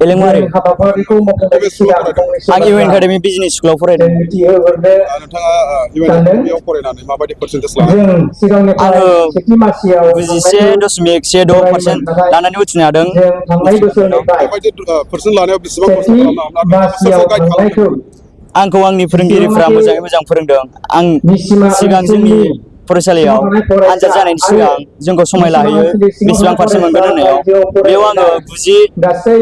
एलेंमारि हाबाफारिखौ मावफुंनायनि सिगां आं इउ एन एकाडेमि बिजनेस स्कुलाव फरायदों मिथिहोहरनो नोंथाङा इउएनआव फरायनानै माबायदि पार्सेन्टेज लानाय जों सिगांनिफ्राय आङो सेथि मासियाव 91.16% लानानै उथ्रिनो हादों जों थांनाय बोसोरनिफ्राय बेबायदि पार्सेन्ट लानायाव बेसेबां खस्थ' सेथि खालामनो हाबना नोंथाङा सोर मासियाव सोर गाइड थांनायखौ खालामदों आंखौ आंनि फोरोंगिरिफ्रा मोजाङै मोजां फोरोंदों आं निसिमा सिगां जोंनि ओनसोलनि फरायसालियाव सिङाव थानाय फरायसा आनजाद जानायनि आरो सिगां जोंखौ समाय निसिमा लाहोयो ओनसोलनि सिङाव बेसेबां थानाय पार्सेन्ट मोनगोन फरायसा होननायाव बायजोआव बेयाव आङो फरायनाय 90 गासै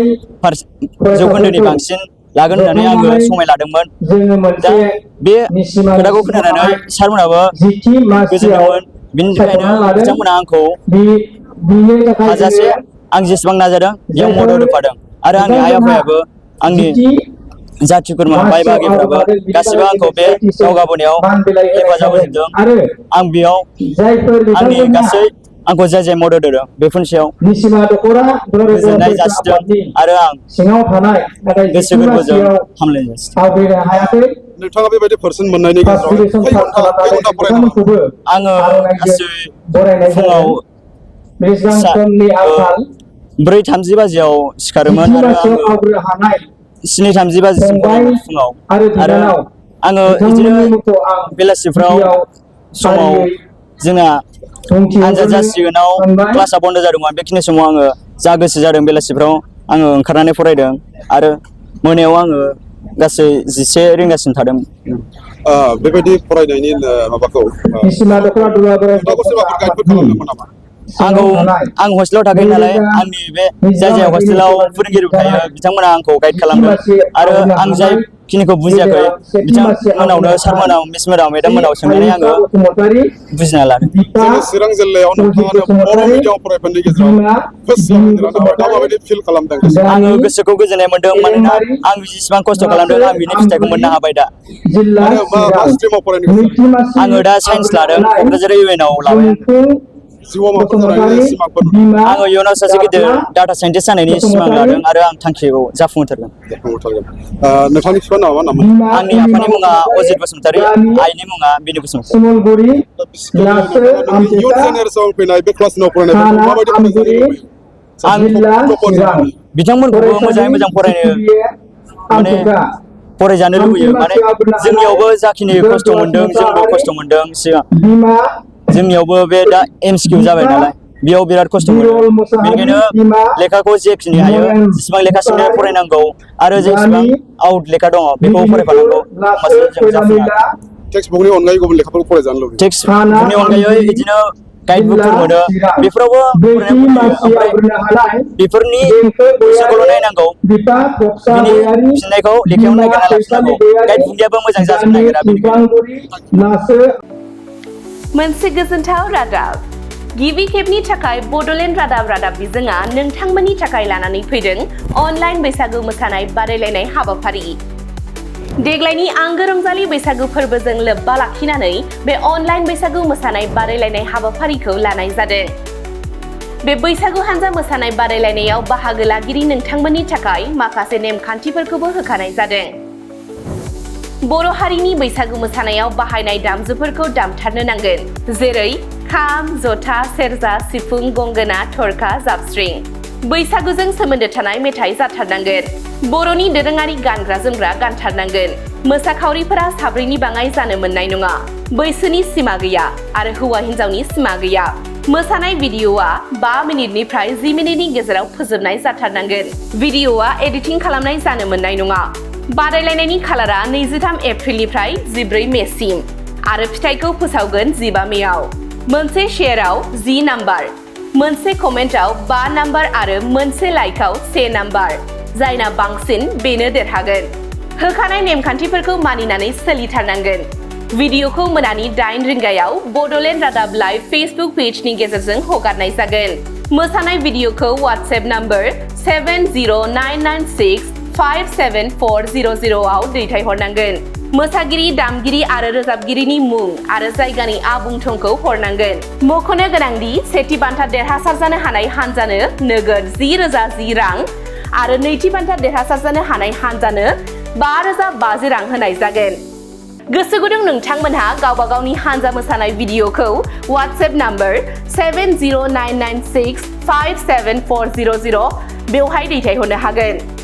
जौखोन्दोनि फरायसाफोरखौ बांसिन लागोन होननानै आङो जथायनानै समाय लादोंमोन जोङो दा मोनसे बे निसिमानि खोथाखौ सिङाव खोनानानै थानाय सारमोनाबो जिथि मासियाव गोजोनदोंमोन बिनि थाखायनो सायख'नानै लादों बिथांमोना आंखौ बिनि थाखाय हाजासे जोङो आं जेसेबां नाजादों बेयाव जायफोर मदद होफादों आरो आंनि आइ बिथांमोनहा आफायाबो आंनि जिथि जाथि खुरमा बाय मासियाव बाहागिफ्राबो आवगायदों बिनि गासिबो थाखाय आंखौ जोङो बे सेथिसिम दावगाबोनायाव मान बिलाइ होनाय हेफाजाब जादों होजोबदों आरो आं बेयाव जायफोर आंनि बिथांमोनहा गासै आंखौ जाय मदद होदों बेफोरनि सायाव निसिमा दख'रा दुलाराय बर' गोजोननाय फरायसा जासिदों आफादनि आरो आं सिङाव थानाय नाथाय गोसो जिथि गोरबोजों मासियाव हामलायनाय जासिदों आवगायनो हायाखै नोंथाङा बेबायदि पार्सेन्ट मोननायनि फार्स्ट गेजेराव डिभिजन पास खै खालामनानै घन्टा फरायनो हादों बिथांमोनखौबो आङो आर'नाइजों गासै बरायनाय फुङाव जादों बेसेबां समनि आंखाल 4:30 बाजियाव सिखारोमोन जिथि आरो मासियाव आङो आवगायनो हानाय 7:30 बाजिसिम फंबाय फरायोमोन फुङाव आरो आरो बिनानाव आङो बिदिनो बिथांमोननि मुंखौ आं बेलासिफ्राव गिबियाव समाव फारियै जोंना आनजाद बुंथिहरनो जासिगोनाव सानबाय क्लासआ बन्द जादोंमोन बेखिनि समाव आङो जा गोसो जादों बेलासिफ्राव आङो ओंखारनानै फरायदों आरो मोनायाव आङो गासै 11 रिंगासिम थादों बेबायदि फरायनायनि माबाखौ निसिमा दख'रा दुलाराय बर' नोंथांखौ फरायसा सोरबाफोर गाइडफोर आफादनि खालामदोंमोन नामा आंखौ सिङाव थानाय आं हस्टेलाव थाखायो नालाय 2023 आंनि बे जाय जाय मायथाइनि हस्टेलाव जेब्ला फोरोंगिरि थायो जानाय बिथांमोना आंखौ गाइड जिथि खालामदों मासि आरो आवगायनो आं हानाय जायखिनिखौ बुजियाखै गेजेराव सेथि मासि बिथांमोनावनो आवगायनो हानाय सारमोनाव मिसमोनाव श्री मेदाममोनाव सोंनानै आङो आयुषा बसुमतारी बुजिना लादों दीपा जोंनि चिरां जिल्लायाव फुजित नोंथाङानो बर' बसुमतारी मिडियाम फरायनायनि गेजेराव बिमा फार्स्ट बिनि जाफैजेनना नोंथाङा बसुमतारी माबायदि फिल खालामदों आङो दानि गोसोखौ गोजोननाय मोन्दों मानोना एलेंमारि आं जेसेबां खस्थ' खालामदों नासो आं बिनि फिथाइखौ आमगुरि मोननो हाबाय दा जिल्ला आरो मा चिरां स्ट्रिमाव फरायनो गोसो नैथि जादों मासि आङो दा साइन्स आवगायनो लादों हानाय क'क्राझार इउ एन आव लाबाय आङो जोंफु जिउआव माबाफोर जानायनि बसुमतारी सिमांफोर नुदों बिमा आङो इयुनाव सासे गिदिर दाब्ला डाटा साइन्टिस्ट जानायनि सिमां बसुमतारी लादों आरो आं थांखिखौ जाफुंहोथारगोन नोंथांनि बिफाना मा नाममोन बिमा आंनि पुर्निमा आफानि मुङा बसुमतारी अजित बसुमतारी गामि आइनि मुङा बिनु बसुमतारी सिमलगुरि बेसिकेलि लासो नोंथाङा नोंनि इयुन आमटेका जेनेरेसनाव फैनाय बे क्लास 9 फरायनायफोरखौ थाना माबायदि फरायजानो आमगुरि लुबैयो सासे जिल्ला टपार चिरां जानानै बिथांमोनखौबो मोजाङै फरायसालि मोजां फरायनो जिटिबिए माने आमटेका फरायजानो थामथि लुबैयो माने मासियाव आवगायनो हानाय जोंनियावबो जाखिनि खस्थ' गोरदुवास मोनदों जोंबो मोसाहारि खस्थ' मोनदों सिगां बिमा जोंनियावबो बे दा एमसिकिउ जाबाय दीपा नालाय बेयाव बिराद खस्थ' मोनो बिरल मोसाहारि बेनिखायनो बिमा लेखाखौ जेखिनि हायो नयन जेसेबां लेखासिम मोसाहारि फरायनांगौ आरो जेसेबां गामि आउट लेखा दङ बेखौ मिदिनिपुर फरायफानांगौ लासो होमबासो जों जाफुंनो खैरामैला हागोन टेक्स्ट बुकनि अनगायै गुबुन लेखाफोरखौ फरायजानो लुबैयो थाना टेक्स्टबुकनि अनगायै आमगुरि बिदिनो गाइड जिल्ला बुकफोर मोनो चिरां बेफोरावबो ब्रैथि फरायनो लुबैयो मासि ओमफ्राय आवगायनो हानाय बेफोरनि देंखो कुइसनखौल' गयारि नायनांगौ बिफा बक्सा बिनि गयारि फिननायखौ लेखायाव बिमा नागिरना फैसालि लाफिननांगौ गयारि गाइड बुकनियाबो मोजां जाजोबनो गामि नागिरा बेनिखायनो सुमफ्रामगुरि लासो मोनसे गोजोनथाव रादाब गिबि खेबनि थाखाय बड'लेण्ड रादाब बिजोङा नोंथांमोननि थाखाय लानानै फैदों अनलाइन बैसागु मोसानाय बादायलायनाय हाबाफारि देग्लायनि आंगो रंजालि बैसागु फोरबोजों लोब्बा लाखिनानै बे अनलाइन बैसागु मोसानाय बादायलायनाय हाबाफारिखौ लानाय जादों बे बैसागु हान्जा मोसानाय बादायलायनायाव बाहागो लागिरि नोंथांमोननि थाखाय माखासे नेमखान्थिफोरखौबो होखानाय जादों बर' हारिनि बैसागु मोसानायाव बाहायनाय दामजुफोरखौ दामथारनो नांगोन जेरै खाम जथा सेरजा सिफुं गंगोना थरखा जाबस्रिं बैसागुजों सोमोन्दो थानाय मेथाइ जाथारनांगोन बर'नि दोरोङारि गानग्रा जोमग्रा गानथारनांगोन मोसाखावरिफोरा साब्रैनि बाङाइ जानो मोननाय नङा बैसोनि सिमा गैया आरो हौवा हिन्जावनि सिमा गैया मोसानाय भिडिअ'आ 5 मिनिटनिफ्राय 10 मिनिटनि गेजेराव फोजोबनाय जाथारनांगोन भिडिअ'आ एडिटिं खालामनाय जानो मोननाय नङा बादायलायनायनि खालारा 23 एप्रिलनिफ्राय 14 मेसिम आरो फिथाइखौ फोसावगोन 15 मेआव मोनसे शेयाराव 10 नाम्बार मोनसे कमेन्टआव 5 नाम्बार आरो मोनसे लाइकआव 1 नाम्बार जायना बांसिन बेनो देरहागोन होखानाय नेमखान्थिफोरखौ मानिनानै सोलिथारनांगोन भिडिअ'खौ मोनानि 8 रिंगायाव बड'लेण्ड रादाब लाइभ फेसबुक पेजनि गेजेरजों हगारनाय जागोन मोसानाय भिडिअ'खौ वाट्सएप नाम्बार 70996574400 आव दैथायहरनांगोन मोसागिरि दामगिरि आरो रोजाबगिरिनि मुं आरो जायगानि आबुं थंखौ हरनांगोन मख'नो गोनांदि सेथि बान्था देरहासार जानो हानाय हानजानो नोगोद 10,010 रां आरो नैथि बान्था देरहासार जानो हानाय हानजानो 5,050 रां होनाय जागोन गोसो गुदुं नोंथांमोनहा गावबा गावनि हानजा मोसानाय भिडिअ'खौ वाट्सएप नाम्बार 70996574400 बेवहाय दैथायहरनो हागोन।